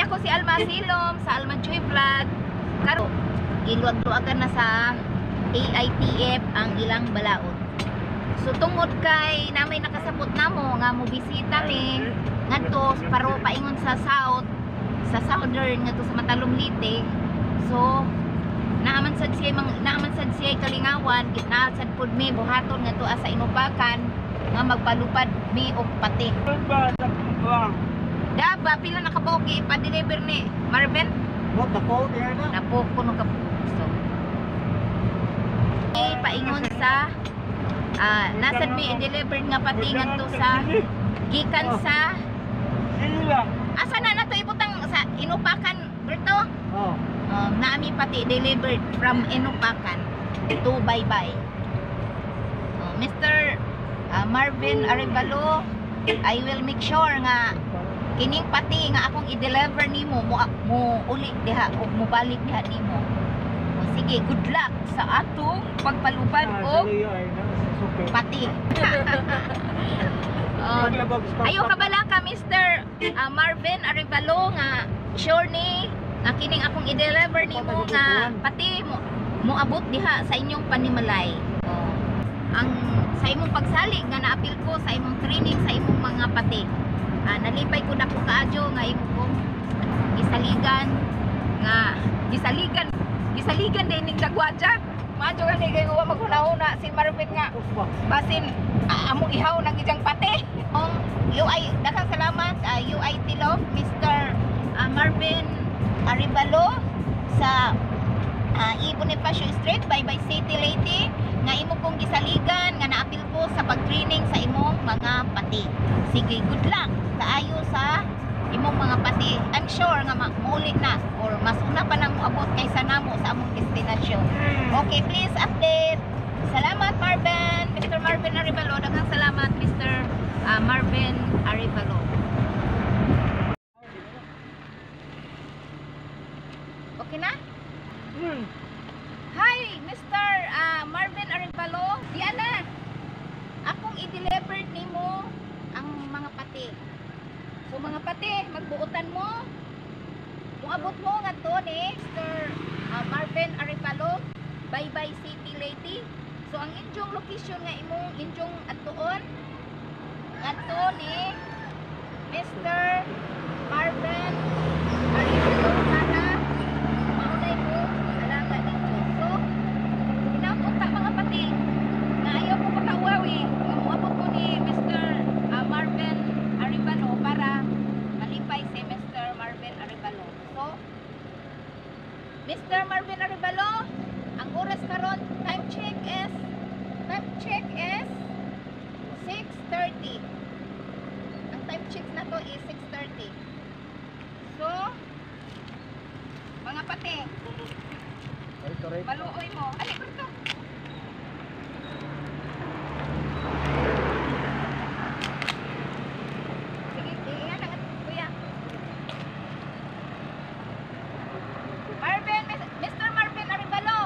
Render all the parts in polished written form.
Ako si Alma Silom sa Alma Joy Vlog. Karon giluag-luagan na sa AITF ang ilang balaod. So tungod kay namay nakasabot namo nga mo bisita mi ngadto paro paingon sa south, sa southern, ngadto sa Matalom, Leyte. So naaman sad siya kalingawan, naa sad pud mi buhaton ngadto sa Inopakan nga magpalupad mi og pati. Daba pila na kabuok ipa-deliver ni Marvin? What the phone there na? Napo kuno ka so. Eh, paingon sa nasad mi i-deliver nga pati ngadto sa gikan sa asa na nato ibutang sa Inopakan, Berto? Oh. Naami pati delivered from Inopakan to Baybay. Mr. Marvin Arevalo, I will make sure nga kining pati nga akong i-deliver nimo mo, mo uli diha o mobalik diha nimo. O, sige, good luck sa atong pagpalupad og pati. Oh, ayo kabala ka, Mr. Marvin Arevalo, nga sure ni nga kining akong i-deliver nimo nga pati mo moabot diha sa inyong panimalay. Oh. Ang sa imong pagsalig nga naapil ko sa imong training sa imong mga pati. Nalipay ko dako kaadyo nga imo kong gisaligan nga gisaligan gisaligan din ning dagwadya. Maadyo gani kay wa maghuna-huna si Marvin nga basin among ihaw ng ijang pati. Ang UI, daghang salamat, UIT Love, Mr. Marvin Arevalo sa E. Bonifacio Street, Baybay City, Leyte, nga imo kong gisaligan nga naapil ko sa pag-training sa imong mga pati. Sige, good luck kaayo sa imong mga pati. I'm sure nga muuli na or mas una pa nang moabot kaysa namo sa among destinasyon. Okay, please update. Salamat, Marvin. Mr. Marvin Arevalo. Daghang salamat, Mr. Marvin Arevalo. Okay na? Hi, Mr. Marvin Arevalo. Diana, akong i-deliver nimo ang mga pati. So mga pati, magbuotan mo. Muabot mo nga to ni Mr. Marvin Arevalo, Baybay City, Leyte. So ang inyong location nga imong inyong adtuon ngadto ni Mr. Marvin Arevalo para maunay mo alaga ninyo. So hinaot mga pati nga ayaw ko pakauwawi nga muabot ko ni Mr. Marvin Arevalo para malipay si Mr. Marvin Arevalo. So Mr. Marvin Arevalo, ang oras karon, time check is 6:30. Ang time check na to is 6:30. So mga pati, maluoy mo. Ay, berto. Sige, iyan ang kuya. Marvin, Mr. Marvin Arevalo,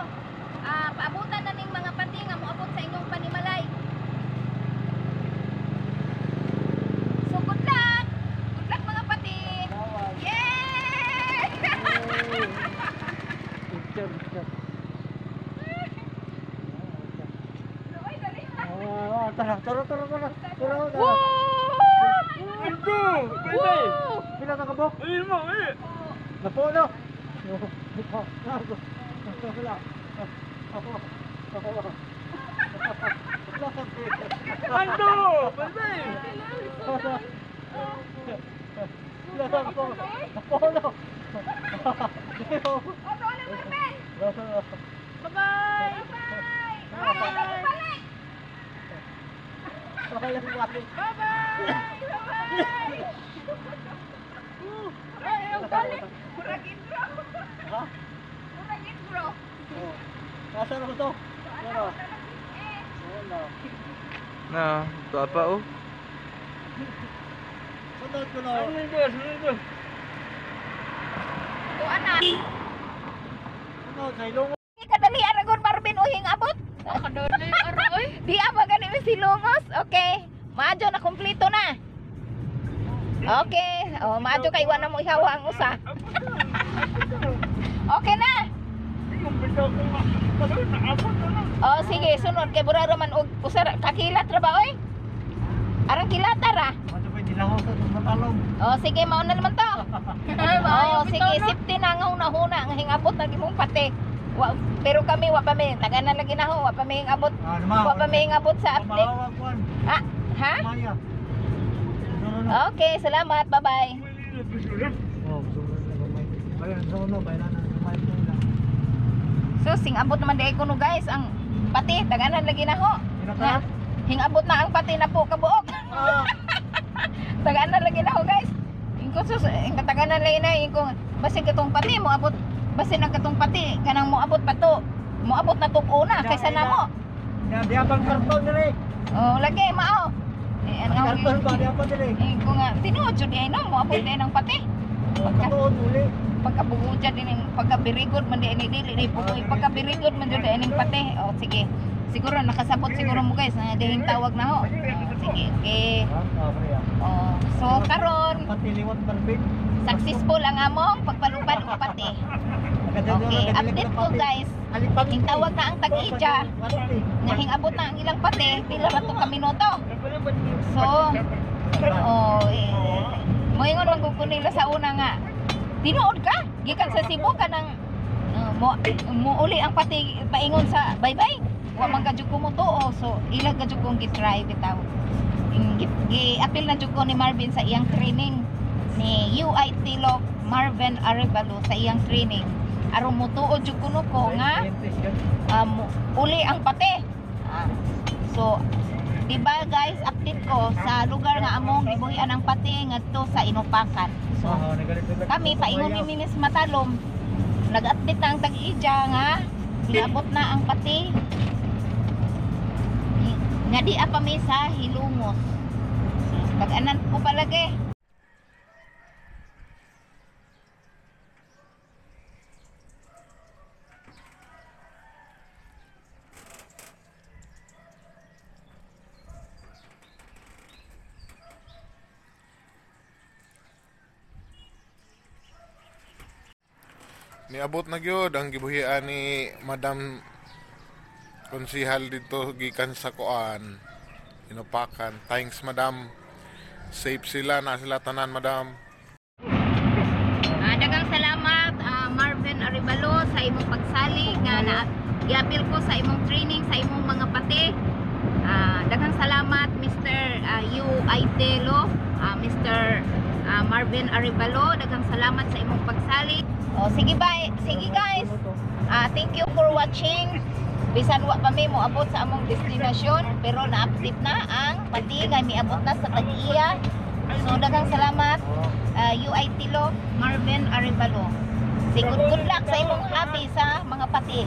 paabutan na ning mga pati nga moabot sa inyong panimalay. So good luck! Good luck, mga pati! Yay! Picture, picture. Luoy, dali. Ah, tara, tara, tara, tara. Tara, tara. Wow! Ito! Pwede! Pila ka kabok? Ayun mo, eh! Napo no. Wala. Wala. Ando! Pwede! Napo. Napo no. Oh, tuloy, Marvin! Bye-bye! Bye! Bye! Balik! Bye. Bye-bye! Bye-bye! Ay, ang balik! Murag intro! Ha? Murag intro! Asa na ko to? Ano? Eh, Wala. Na, pa oh. Sunod ko na. Ano ito? Ano ito? Tuan na. Sunod sa ilong. Kadali aragon Marvin uhing abot. Kadali aroy. Di ba gani mi silungos? Okay. Maadyo na, kompleto na. Okay. Oh, maadyo kay wa na mo ihawa ang usa. Okay na. Oh, sige, sunod kay buraro man og usa kakilat ra ba oy? Arang kilata ra. Ano ba dilaho sa matalom? Oh, sige, mao na naman to. Oh, sige, safety na nga huna-huna ang hingabot na imong pati. Wa, pero kami wa pa mi taganan lagi na ho, wa pa mi hingabot. Ah, ma. Wa pa mi hingabot sa update. Pamawag kuan. Ha? Ha? Maya. Suro na. Okay, salamat. Bye-bye. Oh, suro na gamay. Bayan suro na, bayan na gamay ko na. So, singabot naman di ko no guys ang pati taganan lagi na ho. Kinaka? Hingabot na ang pati na po kabuok. Ah. Taganan lagi na ho guys. Ingko sus, ing kataganan lagi na ingko basin katong pati mo abot basin ang katong pati kanang moabot pa to. Moabot na to una kaysa namo. Ya, dia pang karton diri. Oh, lagi mao. Eh, ano nga Karton ba dia pa diri? Ingko nga tinuod jud ay no moabot di ng pati. Pagkatuon uli. Pagkabugo dyan din pagka very good man di ini dili di pugoy pagka very good man jud ining pati. Oh, sige. Siguro nakasabot siguro mo guys na dihing tawag na ho. Oh, sige, okay. Ah, pre. Oh, so karon Pati liwat barbit. successful ang among pagpalupad og pati. Okay, update ko guys. Hing tawag na ang tag-ija nga hingabot na ang ilang pati, pila ra to ka minuto. So, oh, eh, moingon man gud ko nila sa una nga. Tinuod ka? Gikan sa Cebu ka nang mo muuli ang pati paingon sa bye-bye. Wa man ka jud ko motuo. So ila ka jud kong gi-try bitaw. Gi-apil na jud ko ni Marvin sa iyang training ni UIT Law Marvin Arevalo sa iyang training. Aron motuo jud kuno ko nga uli ang pati. Ah, so, di ba guys, update ko sa lugar nga among gibuhian ang pati ngadto sa Inupakan. So, kami paingon ni Miss Matalom, nag-update na ang tag-ija nga inabot na ang pati nga di pa mi sa Hilongos. So, tag-anan ko palagi. Niabot na gyud ang gibuhian ni Madam Konsihal dito gikan sa kuan. Inupakan. Thanks, Madam. Safe sila na sila tanan, Madam. Daghang salamat Marvin Arevalo sa imong pagsalig nga na giapil ko sa imong training sa imong mga pati. Daghang salamat Mr. Yu Aitelo, Mr. Marvin Arevalo, daghang salamat sa imong pagsalig. Oh, sige bye. Sige guys. Thank you for watching. Bisan wa pa mi moabot sa among destinasyon pero na-update na ang pati nga miabot na sa tag-iya. So daghang salamat UIT Law, Marvin Arevalo. Say good luck sa imong hobby sa mga pati.